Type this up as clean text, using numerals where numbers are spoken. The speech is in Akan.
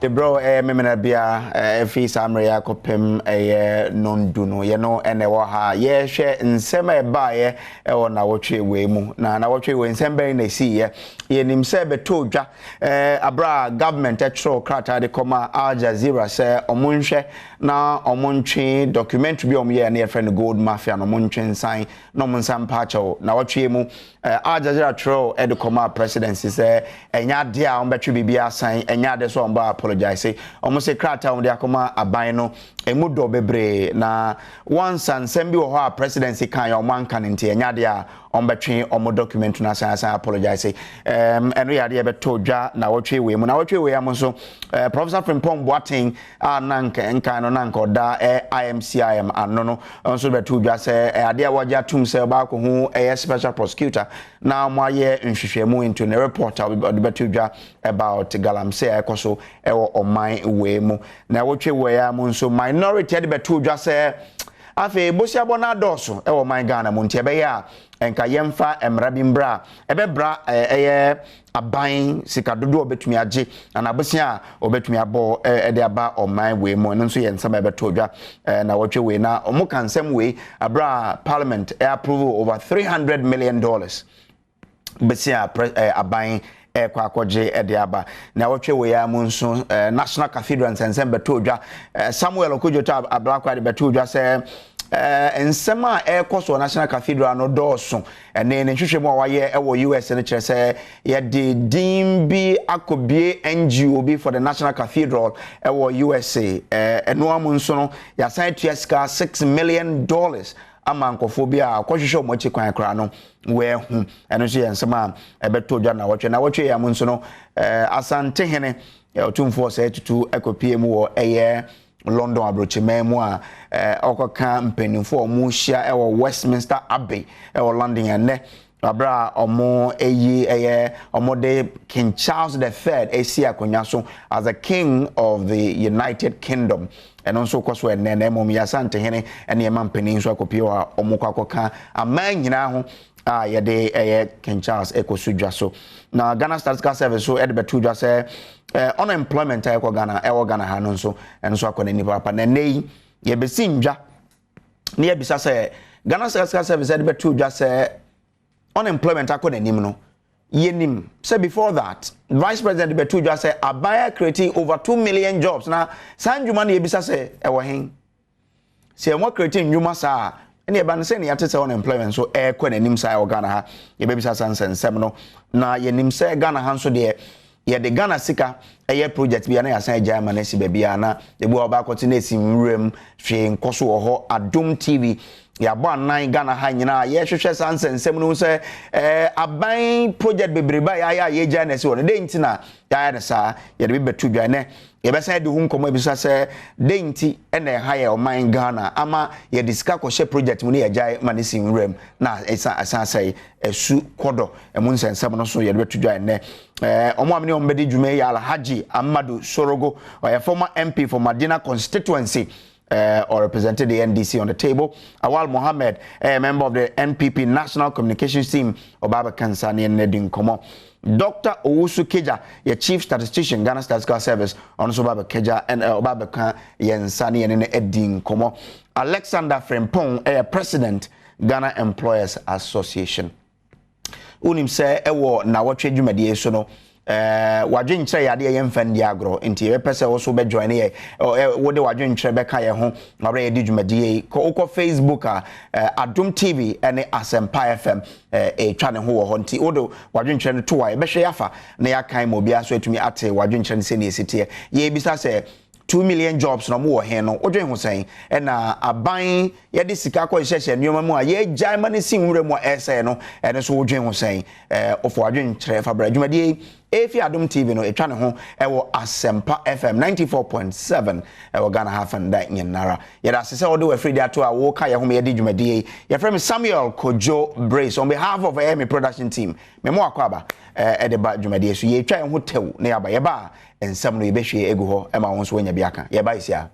Debrɛ ɛyɛ memena bia ɛfi saa mmerɛ yi akɔpem ɛyɛ nondu no yɛno ɛna ɛwɔ ha yɛhwɛ nsɛm a ɛbaeɛ ɛwɔ nawɔtwe wei mu. Na nawɔtwe wei, nsɛm bɛn na ɛsiiɛ? Yɛnim sɛ bɛtɔ dwa aberɛ a government ɛtwerɛ krataa de kɔma Al Jazeera sɛ ɔmo nhwɛ na ɔmo ntwe documentary bi a ɔmo yɛɛ no, yɛfrɛ no Gold Mafia no, ɔmo ntwe nsan na ɔmo nsa mpa akyɛw. Nawɔtwe mu, Al Jazeera twerɛ ɛde kɔma presidency sɛ ɛnyɛ adeɛ a ɔmo bɛtwe biribi asan, ɛnyɛ adeɛ sɛ ɔmo bɛ apologize. Ɔmo sɛ krataa a ɔmo de akɔma aban no emu dɔ bebree na wansa nsɛm bi wɔ hɔ a presidency kan yɛ ɔmo anka ne, nti ɛnyɛ adeɛ a ɔmo bɛtwe ɔmo document no asan asan apologize. Ɛno yɛ adeɛ bɛtɔ dwa na wɔtwe wei mu. Na wɔtwe wei mu nso, Professor Frimpong Boateng a na nka nkan no na nka ɔda IMCIM ano no nso bɛtɔ dwa sɛ adeɛ a wɔgye atum sɛ ɔbaako ho ɛyɛ special prosecutor na wɔn ayɛ nhwehwɛmu into ne report a ɔde bɛtɔ dwa about galamsey a ɛkɔ so ɛwɔ ɔman wei mu. Na wɔtwe wei mu nso, minority de bɛtɔ dwa sɛ afei bosiabɔ no adɔɔso ɛwɔ ɔman Ghana mu, nti ɛbɛyɛ a nka yɛmfa mmara bi mbra a ɛbɛbra ɛyɛ aban sika dodoɔ a ɔbɛtumi agye anaa abosia a ɔbɛtumi abɔ ɛde aba ɔman wei mu. Ɛno nso yɛ nsɛm a ɛbɛtɔ dwa na wɔtwe wei. Na ɔmo ka nsɛm wei abere a parliament approve over $300 million bɛsi a aban ɛkɔ akɔgye ɛde aba. Na wɔtwe wei a mu nso, National Cathedral nsɛnsɛm bɛtɔ dwa. Samuel Okudzeto Ablakwa de bɛtɔ dwa sɛ nsɛm a ɛrekɔ so wɔ National Cathedral no dɔɔso. Ɛne ne nhwehwɛ mu a wayɛ ɛwɔ US no kyerɛ sɛ yɛde din bi akɔbie NGO bi for the National Cathedral ɛwɔ USA. Ɛnoa mu nso no, yɛasan atua sika $6 million ama nkɔfoɔ bi a kɔhwehwɛ wɔn akyi kwan koraa no wɔahu. Ɛno nso yɛ nsɛm a ɛbɛtɔ dwa na wɔtwe. Na wɔtwe yɛ mu nso no, Asantehene Ɔtumfoɔ sɛ tutu ɛkɔpie mu wɔ ɛyɛ London aburokyiman mu a ɔkɔka mpanimfoɔ a wɔn ahyia ɛwɔ Westminster Abbey ɛwɔ London ɛnɛ, abere a wɔn ayi ɛyɛ wɔn de King Charles the Third esi akonnwa so as the King of the United Kingdom. Ɛno nso kɔ so ɛnɛ. Na mmom yɛ Asantehene ɛne ɛma mpanin nso akɔpie hɔ a wɔn kɔ akɔka aman nyinaa ho a yɛde ɛyɛ King Charles ɛkɔ so dwa so. Na Ghana Statistical Service so ɛde bɛto dwa sɛ unemployment a ɛkɔ Ghana, ɛwɔ Ghana ha no nso, ɛno nso akɔ n'anim papa. Na ɛnɛ yi yɛbɛsi ndwa na yɛbisa sɛ Ghana Statistical Service ɛde bɛto dwa sɛ unemployment akɔ n'anim no, yɛnim sɛ before that Vice President bɛto dwa sɛ aban creating over 2 million jobs. Na saa ndwuma no, yɛbisa sɛ ɛwɔ hen? Sɛ ɛwɔ creating ndwuma saa, ɛne ɛba no sɛ ne yɛate sɛ unemployment nso ɛrekɔ n'anim saa ɛwɔ Ghana ha? Yɛbɛbisa sa nsɛnsɛm no. Na yɛnim sɛ Ghana ha nso deɛ, yɛde Ghana sika ɛyɛ project bi a na yɛasan agya ama no asi baabi a na ebi wɔ ɔbaakɔte na esi nwuram, hwee nkɔ so wɔ hɔ. Adom TV yɛabɔ anan Ghana ha nyinaa, yɛhwehwɛ saa nsɛnsɛm no sɛ aban project bebrebe a yɛayɛ a yɛgya na esi hɔ no, den nti na yɛayɛ no saa? Yɛde bi bɛto dwa nɛ. Yɛbɛsan de ho nkɔmmɔ ebisa sɛ den nti ɛna ɛha yɛ ɔman Ghana ama yɛde sika kɔhyɛ project mu ne yɛgyae ma ne si nwuram na ɛsan ɛsan sɛe ɛsu kɔdɔ? Ɛmu nsɛnsɛm no so yɛde bɛto dwa ɛnɛ. Ɔmo a mene ɔmo bɛdi dwuma yi yɛ Alhaji Amadu Sorogo, ɔyɛ former MP for Madina Constituency or represented the NDC on the table. Awal Mohammed, a member of the NPP National Communications Team, Obaba Kansa ne Nedin Komo. Dr. Owusu Keja, your Chief Statistician, Ghana Statistical Service, ɔno Obaba Keja and Obaba Kan Yensa ne ne Edin Komo. Alexander Frempong, a President, Ghana Employers Association. Unim sɛ ɛwɔ nawɔtwe dwumadie so no, wadwenkyerɛ yɛ adeɛ yɛmfa ndi agorɔ, nti yɛbɛpɛ sɛ wo so bɛjoin yɛ, wode wadwenkyerɛ bɛka yɛ ho wabrɛ yɛdi dwumadie yi. Wokɔ Facebook a, Adom TV ne Asɛmpa FM ɛtwa ne ho wɔ hɔ, nti wode wadwenkyerɛ no to a, yɛbɛhwɛ yɛafa na yɛakan ma obiara so atumi ate wadwenkyerɛ no sɛnea ɛsi teɛ. Yɛbisa sɛ 2 million jobs na ɔmo wɔ hen no, wodwen ho sɛn? Ɛna aban yɛde sika kɔ hyehyɛ nneɛma mu a yɛgyae ma no si nwura mu a ɛsɛe no, ɛno nso wodwen ho sɛn? Ɔfo adwenkyerɛ fa bra. Dwumadie yi efi Adom TV no, ɛtwa ne ho ɛwɔ Asɛmpa FM 94.7 ɛwɔ Ghana ha fɛn da nyinara. Yɛda ase sɛ wɔde wɔ de ato a wɔka yɛn ho ma yɛde dwumadie yi. Yɛfrɛ me Samuel Kojo Brace. On behalf of ɛyɛ me production team, mɛmo akɔ aba ɛde ba dwumadie so. Yɛtwa yɛn ho tɛw na yɛaba. Yɛba a, nsɛm no yɛbɛhwie egu hɔ ɛma wɔn nso wɔanya bi aka. Yɛba esi a.